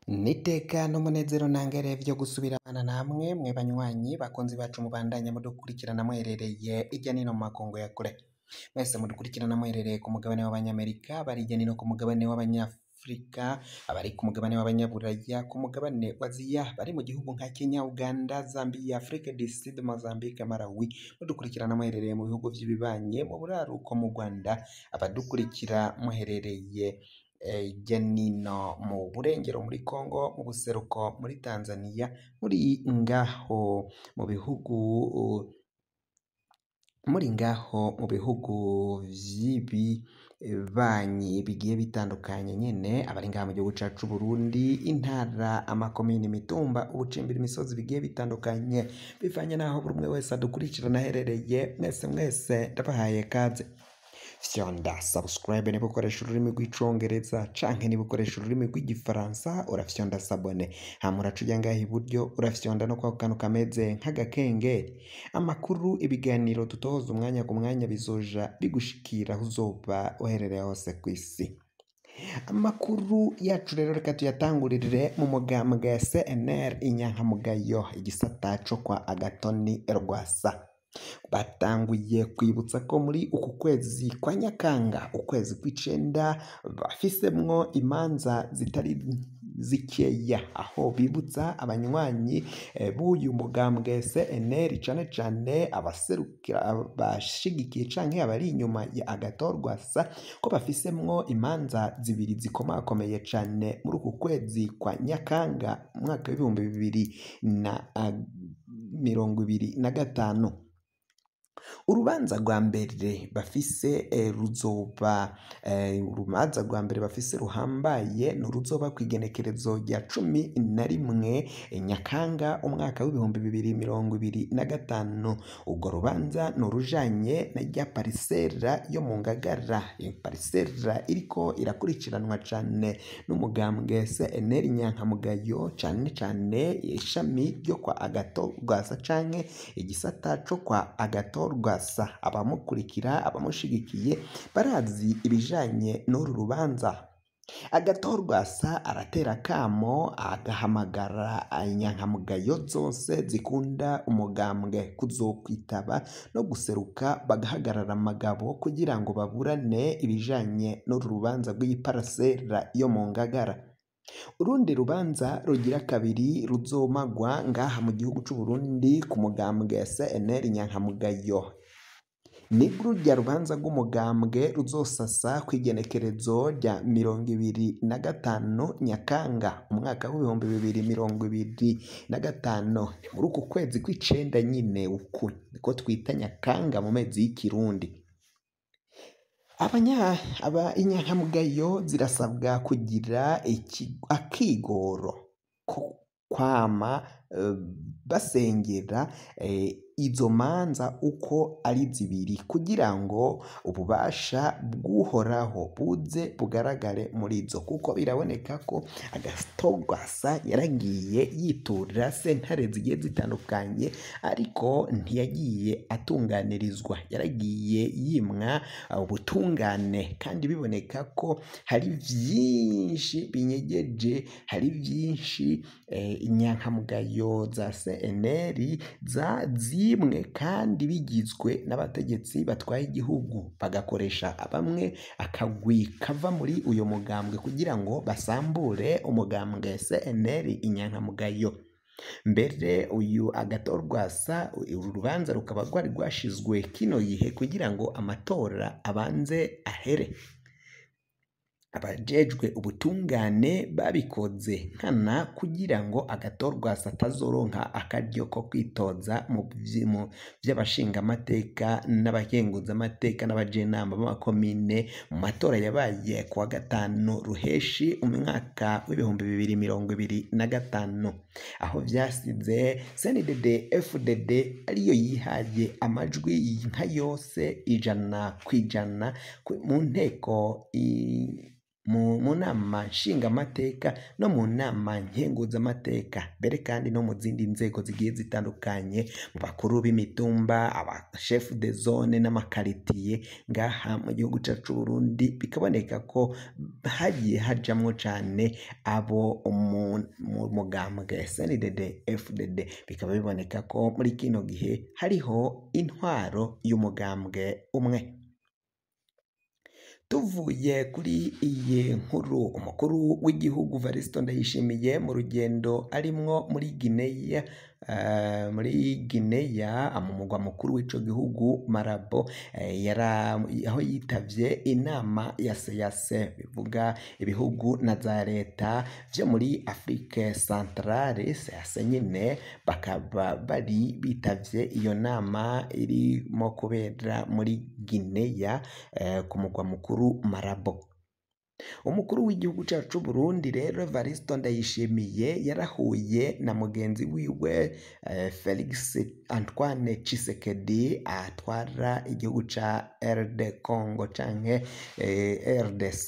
N'iteka n'umunezero ntangere vyo gusubirana namwe mwe banywanyi bakunzi bacu mubandanya mudukurikirana muherereye irya nino mu makungu ya kure. Mwese mudukurikirana muherereye ku mugabane w'Abanyamerika, abari hirya nino ku mugabane w'Abanyafurika, abari ku mugabane w'Abanyaburaya, ku mugabane wa Aziya, bari mu gihugu nka Kenya, Uganda, Zambia, Afrique du Sud, Mozambique, Malawi, mudukurikirana muherereye mu bihugu vy'ibibanye, mu buraruko mu Rwanda, abadukurikira muherereye hirya nino mu burengero muri Congo, mu buseruko muri Tanzania, muri ngaho mu bihugu vy'ibibanyi bigiye bitandukanye nyene, abari ngaha mu gihugu cacu c'Uburundi, intara, amakomine, imitumba, ubucimbiri, imisozi bigiye bitandukanye, bivanye n'aho buri umwe wese adukurikirana aherereye, mwese mwese ndabahaye kaze. Fyonda subscribe niba ukoresha ururimi rw'icongereza canke niba ukoresha ururimi rw'igifaransa urafyonda s'abonner, hama uraca uja ngaha iburyo urafyonda no kwako kantu kameze nk'agakengeri. Amakuru, ibiganiro dutoza umwanya ku mwanya bizoja bigushikira aho uzoba uherereye hose kw'isi. Amakuru yacu rero reka tuyatangurire mu mugambwe CNL inyankamugayo, igisata co kwa Agatoni Rwasa. Batanguye kwibutsa ko muri uku kwezi kwa Nyakanga, ukwezi kw'icenda, bafisemwo imanza zitari zikeya, aho bibutsa abanywanyi b'uyu mugambwe CNL cane cane abaserukira abashigikiye canke abari inyuma ya Agathon Rwasa ko bafisemwo imanza zibiri zikomakomeye cane muri uku kwezi kwa Nyakanga umwaka w'2025. Urubanza rwa mbere bafise ruzoba urubanza rwa mbere bafise ruhambaye ni uruzoba kw'igenekerezo rya 11 Nyakanga umwaka w'2025. Urwo rubanza ni urujanye na rya parisera yo mu Ngagara, parisera iriko irakurikiranwa cane n'umugambwe CNL Nyankamugayo, cane cane ishami ryo kwa Agathon Rwasa canke igisata co kwa Agathon Rwasa. Abamukurikira, abamushigikiye barazi ibijanye n'uru rubanza. Agathon Rwasa aratera akamo agahamagara inyankamugayo zose zikunda umugambwe kuzokwitaba no guseruka bagahagarara amagabo kugira ngo baburane ibijanye n'uru rubanza rw'iyi parasera yo mu Ngagara. Urundi rubanza rugira kabiri ruzomagwa ngaha mu gihugu c'Uburundi ku mugambwe CNL Nyankamugayo ni rurya rubanza rw'umugambwe ruzosasa kw'igenekerezo rya 25 Nyakanga umwaka w'2025. Ni muri uku kwezi kw'icenda nyine, uku niko twita Nyakanga mu mezi y'ikirundi. Aba inyankamugayo zirasabwa kugira akigoro ko kwama basengera izo manza uko ari zibiri kugira ngo ububasha bw'Uhoraho buze bugaragare muri zo, kuko biraboneka ko Agathon Rwasa yaragiye yiturira sentare zigiye zitandukanye ariko ntiyagiye atunganirizwa, yaragiye yimwa ubutungane, kandi biboneka ko hari vyinshi binyegeje, hari vyinshi inyankamugayo za CNL zimwe kandi bigizwe n'abategetsi batwaye igihugu, bagakoresha bamwe akagwi kava muri uyo mugambwe kugira ngo basambure umugambwe CNL inyankamugayo. Mbere uyu Agathon Rwasa, uru rubanza rukaba rwari rwashizwe kino gihe kugira ngo amatora abanze ahere. Abajejwe ubutungane babikoze nkana kugira ngo Agathon Rwasa atazoronka akaryo ko kwitoza mu vy'abashingamateka n'abakenguzamateka n'abajenama b'amakomine mu matora yabaye kuwa 5 Ruheshi umwaka w'2025, aho vyasize CNDD FDD ariyo yihaye amajwi nka yose 100% mu nteko. mu nama nshingamateka no mu nama nkenguzamateka, mbere kandi no mu zindi nzego zigiye zitandukanye, mu bakuru b'imitumba, aba chef de zone n'amakaritiye ngaha mu gihugu cacu c'Uburundi, bikaboneka ko hagiye hajamwo cane abo mu mugambwe CNDD FDD, bikaba biboneka ko muri kino gihe hariho intwaro y'umugambwe umwe. Tuvuye kuri iyi nkuru, umukuru w'igihugu Varisito Ndayishimiye mu rugendo arimwo muri Gineya, mu mugwa mukuru w'ico gihugu Malabo, aho yitavye inama ya SEAC, bivuga ibihugu na za leta vyo muri Afrique Centrale, SEAC nyene, bakaba bari bitavye iyo nama irimo kubera muri Gineya, ku mugwa mukuru Malabo. Umukuru w'igihugu cacu c'Uburundi rero Varisito Ndayishimiye yarahuye na mugenzi wiwe Felix Antoine Tshisekedi atwara igihugu ca RD Congo canke RDC,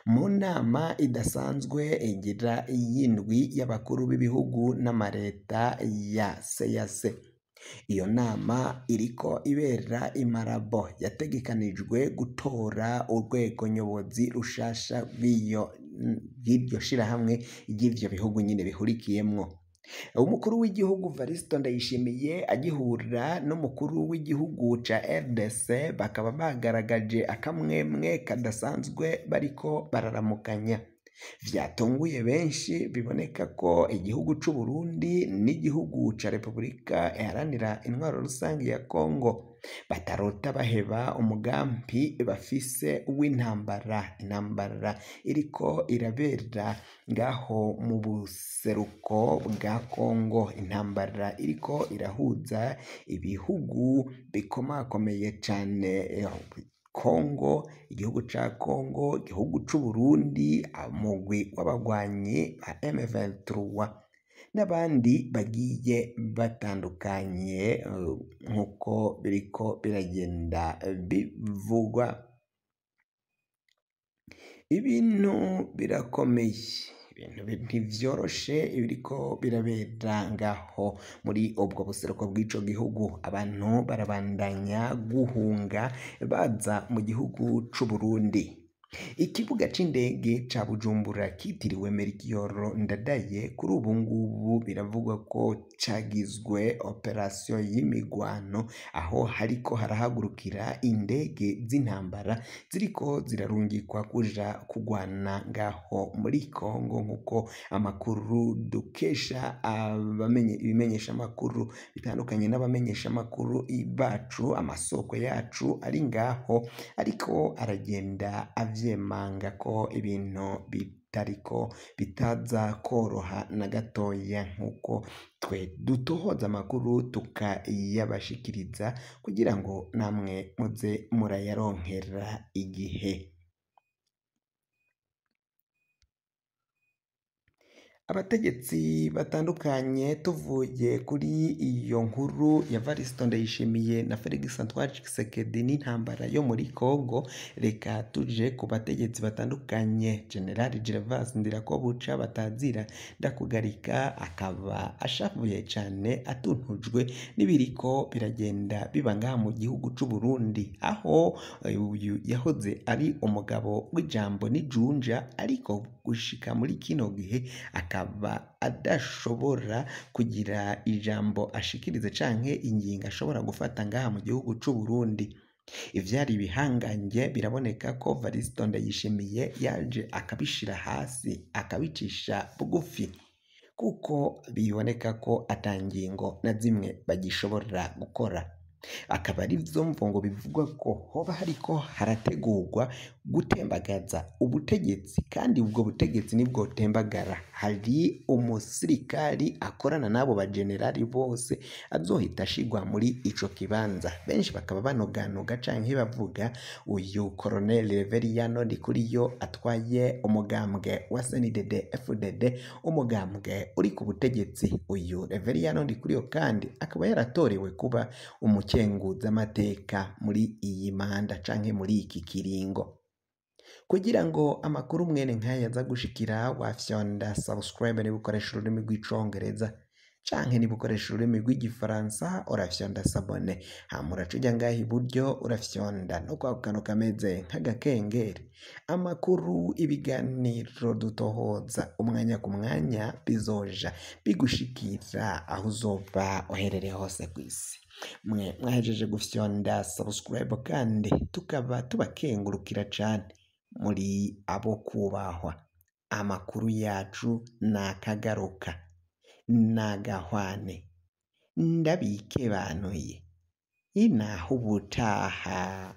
mu nama idasanzwe igira iyindwi y'abakuru b'ibihugu n'amareta ya SEAC. Iyo nama iriko ibera i Malabo, yategekanijwe gutora urwego nyobozi rushasha bw'iryo shirahamwe ry'ivyo bihugu nyene bihurikiyemwo. Umukuru w'igihugu Varisito Ndayishimiye agihura n'umukuru w'igihugu ca RDC, bakaba bagaragaje akamwemwe kadasanzwe bariko bararamukanya. Vyatunguye benshi, biboneka ko igihugu c'Uburundi n'igihugu ca Repubulika Iharanira Intwaro Rusangi ya Kongo batarota baheba umugambi bafise w'intambara, intambara iriko irabera ngaho mu buseruko bwa Kongo, intambara iriko irahuza ibihugu bikomakomeye cane, Kongo, igihugu ca Kongo, igihugu c'Uburundi, umugwi w'abagwanyi ba M23 n'abandi bagiye batandukanye, nkuko biriko biragenda bivugwa. Ibintu birakomeye, ibintu ntivyoroshe ibiriko birabera ngaho muri ubwo buseruko bw'ico gihugu. Abantu barabandanya guhunga baza mu gihugu c'Uburundi. Ikibuga c'indege ca Bujumbura kitiriwe Melchior Ndadaye kuri ubu ngubu biravugwa ko cagizwe operasiyo y'imigwano, aho hariko harahagurukira indege z'intambara ziriko zirarungikwa kuja kugwana ngaho muri Kongo, nkuko amakuru dukesha ibimenyesha makuru bitandukanye n'abamenyesha makuru bacu, amasoko yacu ari ngaho ariko aragenda avyemanga ko ibintu bitariko bitaza koroha na gatoya, nkuko twe dutohoza amakuru tukayabashikiriza kugira ngo namwe muze murayaronkera igihe. Abategetsi batandukanye, tuvuye kuri iyo nkuru ya Varisito Ndayishimiye na Felix Antoine Tshisekedi n'intambara yo muri Kongo, reka tuje ku bategetsi batandukanye. General Gervais Ndirakobuca batazira ndakugarika akaba ashavuye cane atuntujwe n'ibiriko biragenda biba ngaha mu gihugu c'Uburundi, aho uyu yahoze ari umugabo w'ijambo n'ijunja, ariko gushika muri kino gihe akaba adashobora kugira ijambo ashikiriza canke ingingo ashobora gufata ngaha mu gihugu c'Uburundi. Ivyari ibihangange biraboneka ko Varisito Ndayishimiye yaje akabishira hasi, akabicisha bugufi, kuko biboneka ko ata ngingo na zimwe bagishobora gukora. Akaba ari vyo mvo ngo bivugwa ko hoba hariko harategurwa gutembagaza ubutegetsi, kandi ubwo butegetsi nibwo tembagara. Hari umusirikari akorana n'abo bajenerali bose azohita ashigwa muri ico kibanza. Benshi bakaba banoganoga canke bavuga uyu Colonel Reveriyano Ndikuriyo atwaye umugambwe wa CNDD FDD, umugambwe uri ku butegetsi. Uyu Reveriyano Ndikuriyo kandi akaba yaratorewe kuba umukenguzamateka muri iyi manda canke muri iki kiringo. Kugira ngo amakuru mwene nk'aya aza gushikira, wafyonda subscribe niba ukoresha ururimi rw'icongereza, canke niba ukoresha ururimi rw'igifaransa urafyonda s'abonner. Hama uraca uja ngaha iburyo, urafyonda no kwako kantu kameze nk'agakengeri. Amakuru, ibiganiro dutohoza umwanya ku mwanya bizoja bigushikira aho uzoba uherereye hose kw'isi. Mwe mwahejeje gufyonda subscribe kandi tukaba tubakengurukira cane, muri abo kubahwa. Amakuru yacu nakagaruka, nagahwane, ndabikebanuye, inaho ubutaha.